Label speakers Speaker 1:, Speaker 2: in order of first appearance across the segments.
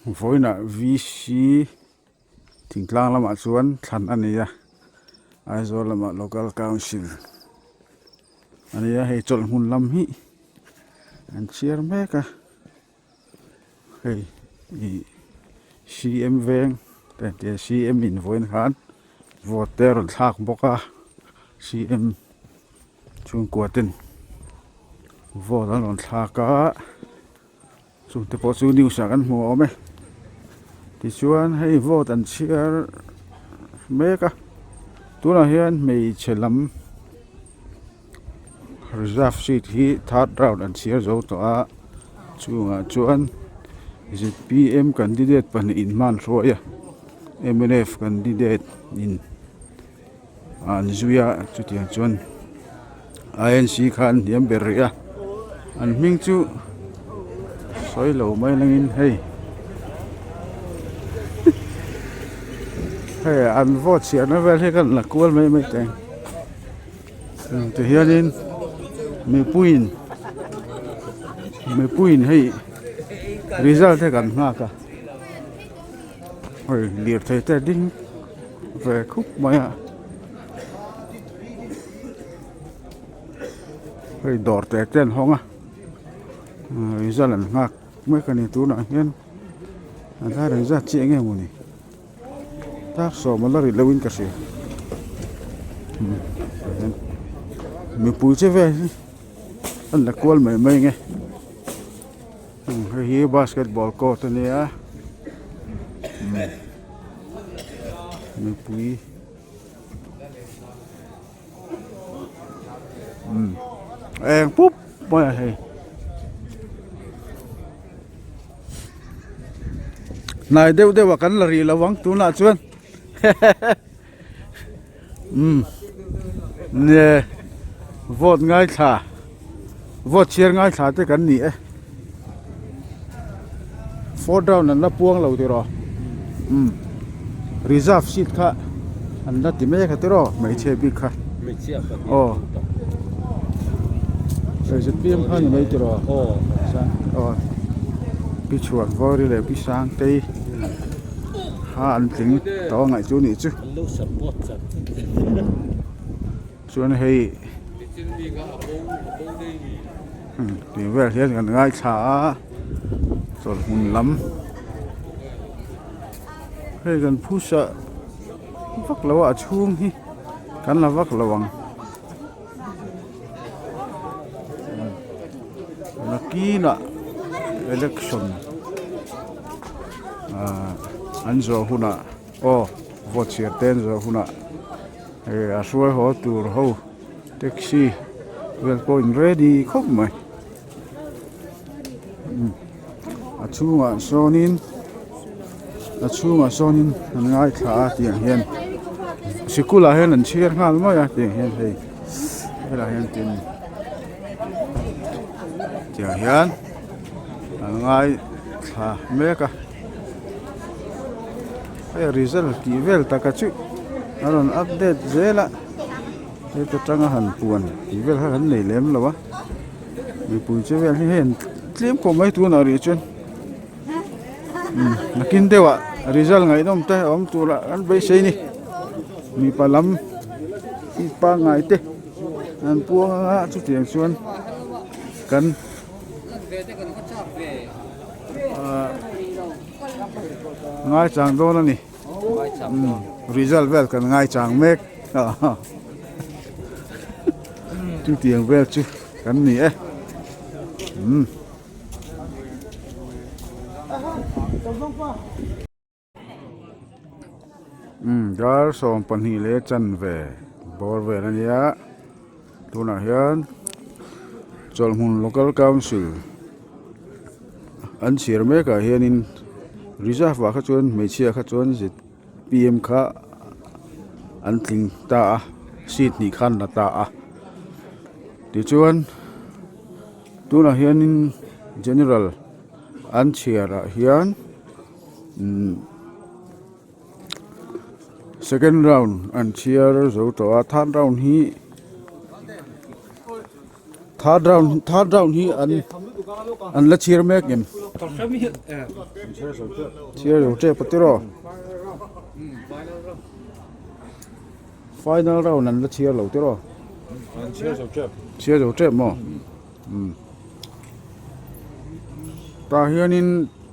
Speaker 1: Vawiinah VC thingtlang lamah chuan thlan a ni a Aizawl lamah local council a ni a hei chawlh hmun lam hi an chhiar mek a hei ih CM veng te an tia CM in vawiin khan vote te a rawn thlak bawk a CM chhungkua ten vote an rawn thlak a. Chungte pawh chu news ah kan hmu awm e tichuan hei vote an chhiar mek a tunah hian hmeichhe lam reserve seat hi third round an chhiar zo tawh a chungah chuan zpm candidate pahnih in hman hruai a mnf candidate in. An zui a chutiang chuan I N C kha an hniam ber rih a an hming chu sawi lo mai langin hei hei an vote chhiarna vel hi ka la kual mai mai teh ang tihianin mipuiin mipuiin hei result te kan nghak a. Hei lirthei te a ding ve khup mai a hei dawr te te an hawng a result an nghak mek a ni tunah hian a dar engzat chiah nge mawni dar sawm a la ri lo in ka hria mipui che vel hi an la kual mai mai ang e. Hei hi basketball court a nia mipui eng pup mai a hei hnai deuh deuh ah kan la rih lo ang tunah chuan umm nge vote ngaithla vote chhiar ngaithla te kan ni e fourth round an la puang lo tiraw umm reserve seat kha an la ti mek a tiraw hmeichhe bik kha aw zpm kha ni mai tiraw aw pi chhuanvawri leh pi sangtei. Kha an tling tawh a ngaih chu nih chu. Chuan hei tih vel hian kan ngaithla a chawlhhmun lam hei kan phusa vak lo a a chhung hi kan la vak lo ang nakinah election ahh an zawh hunah aw vote chhiar te an zawh hunah hei a hruai haw tur ho taxi vel pawh in ready khawp mai a chhungah sawnin a chhungah sawnin an ngaithla a tiang hian sikul ah hian an chhiar nghal mai a tiang hian hei helaiah hian tin tiang hian an ngaithla mek a hei result tih vel taka chu a rawn update zel a heta tanga han puan tih vel kha kan nei lem lo a. Mipui che vel hi hei an tlem khawp mai tunah rih chuan nakin deuhah result ngaihnawm te a awm turah an beisei a ni mipa lam mi pangngai te an puang anga chutiang chuan kan ahh ngaichang dawn a ni result vel kan ngaichang mek. Chutiang vel chu kan ni e umm. Umm dar 12 leh chanve bawr vel a nia tunah hian chawlhhmun local council an chhiar mek ah hianin reserve ah kha chuan hmeichhia kha chuan P_M kha an tling ta a seat hnih kha an la ta a tichuan tunah hianin general an chhiar ah hian umm second round an chhiar zo tawh a third round hi third round third round hi an. An la chhiar mek em? Chhiar zo tep a tiraw? Final round an la chhiar lo tiraw? Chhiar zo tep maw? Tah hianin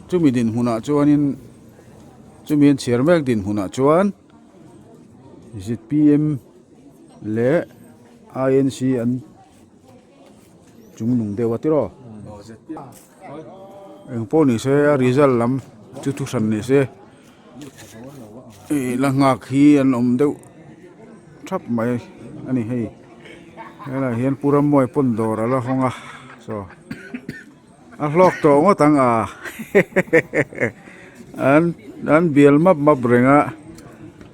Speaker 1: chumi dinhmunah chuanin chumi an chhiar mek dinhmunah chuan zpm leh inc an chungnung deuh a tiraw eng pawh ni se a result lam chu thu hran ni se ih la nghak hi an awm deuh thap mai a ni hei helaiah hian pu Rammuai pawn dawr a la hawng a saw a hlawk tawh ngawt ang a an an bial map map reng a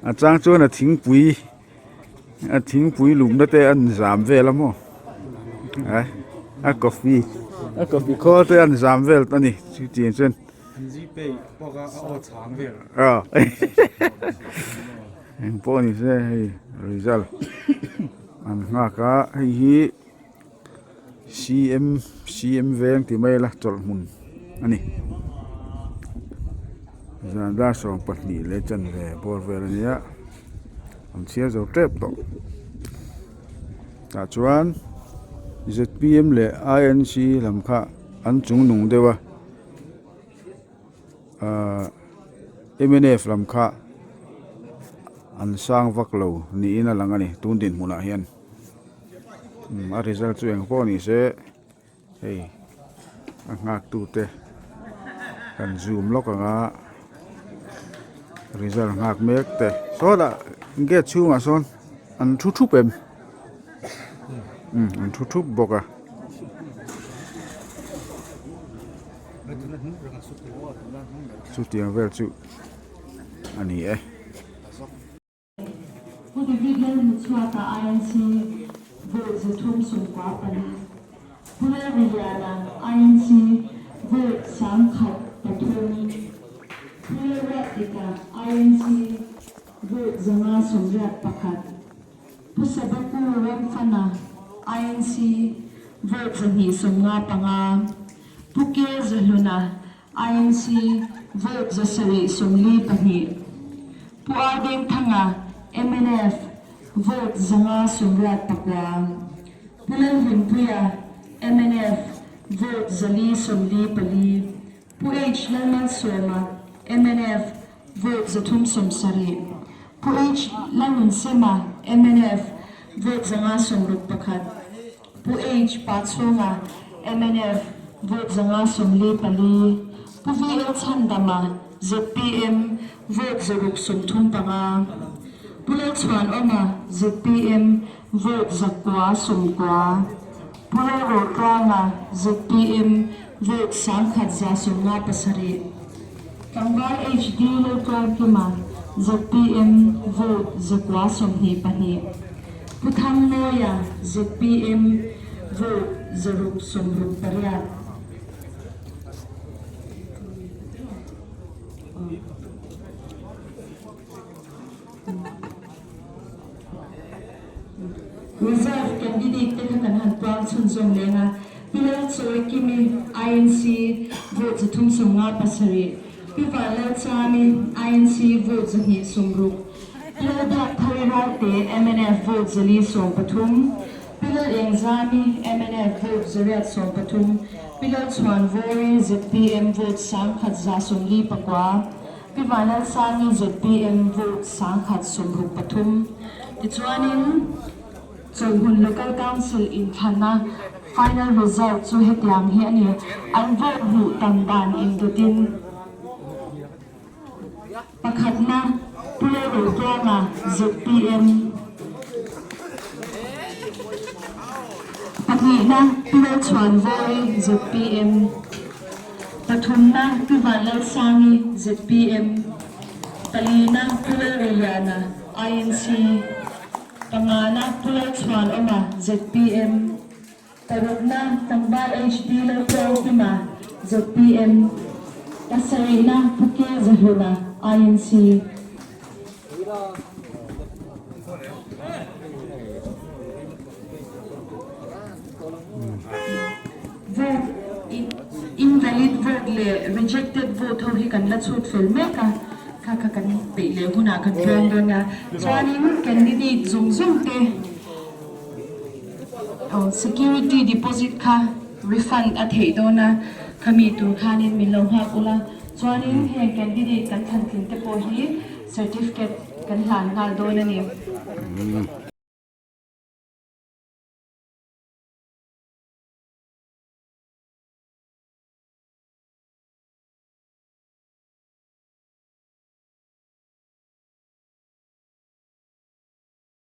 Speaker 1: a chang chuan a thingpui. A thingpui lumna te an zam vel a maw a a coffee a coffee khawl te an zam vel a ni chutiang chuan aw eng pawh ni se hei result an nghak a hei hi cm cm veng tih mai ila chawlh hmun a ni zan dar 12 leh chanve bawr vel a nia an chhiar zo tep tawh tah chuan zpm leh inc lam kha an chung nung deuh a ahh mnf lam kha an sang vak lo niin a lang a ni tun dinhmunah hian. A result chu eng pawh ni se hei a nghak tu te kan zoom lawk ang a result nghak mek te sawtah gate chhungah sawn an thu thup em an thu thup bawk a. Chutiang vel chu a ni e.
Speaker 2: Pu David Lalhmuchhuata INC vote 314, Pu Lalriliana INC vote 1003, Pu Lalruatdika INC vote 581, Pu Sabaku Ramfana INC vote 255, Pu K Zahluna INC vote 742, Pu Ar Dengthanga, mnf, vote 589, Pu Lalhunpuia, mnf, vote 444, Pu H Lalmalsawma, mnf, vote 370, Pu H Lalnunsema, mnf, vote 561, Pu H Pachhunga, mnf, vote 544, Pu VL Chhandama, zpm, vote 635, Pu Lalchhuanawma, zpm, vote 990, Pu Lalrotlanga, zpm, vote 1157, Tlangval HD Laltlawmkima, zpm, vote 922. Pu Thangmawia, zpm, vote 668. Reserve candidate te kha kan han puang chhunzawm leng a, Pi Lalchawikimi, INC, vote 357, Pi Vanlalchami, INC, vote 260, Pi Lalbiakthari Ralte, mnf, vote 413, Pi Lalengzami, mnf, vote 813, Pi Lalchhuanvawri, zpm, vote 1149, Pi Vanlalsangi, zpm, vote 1063. Tichuanin, Chawlhhmun Local Council inthlanna final result chu hetiang hi a ni, an vote hmuh tam dan indawtin pakhatna Pu Lalrotuanga, zpm, pahnihna Pi Lalchhuanvawri, zpm, pathumna Pi Vanlalsangi, zpm, palina Pu Lalriliana, INC, Pangana Pu Lalchhuanawma, zpm, Parukna Tlangval HD Laltluangkima, zpm, Pasarihna Pu K Zahluna, INC. Vote in. Invalid vote leh rejected vote ho hi kan la chhut fel mek a, kha kha kan peih leh hunah kan puang dawn a. Chuanin candidate zawng zawng te security deposit kha refund a theih dawn a, khami tur khanin min lo nghak ula. Chuanin heng candidate kan thlan tling te pawh hi certificate kan hlan nghal dawn a ni.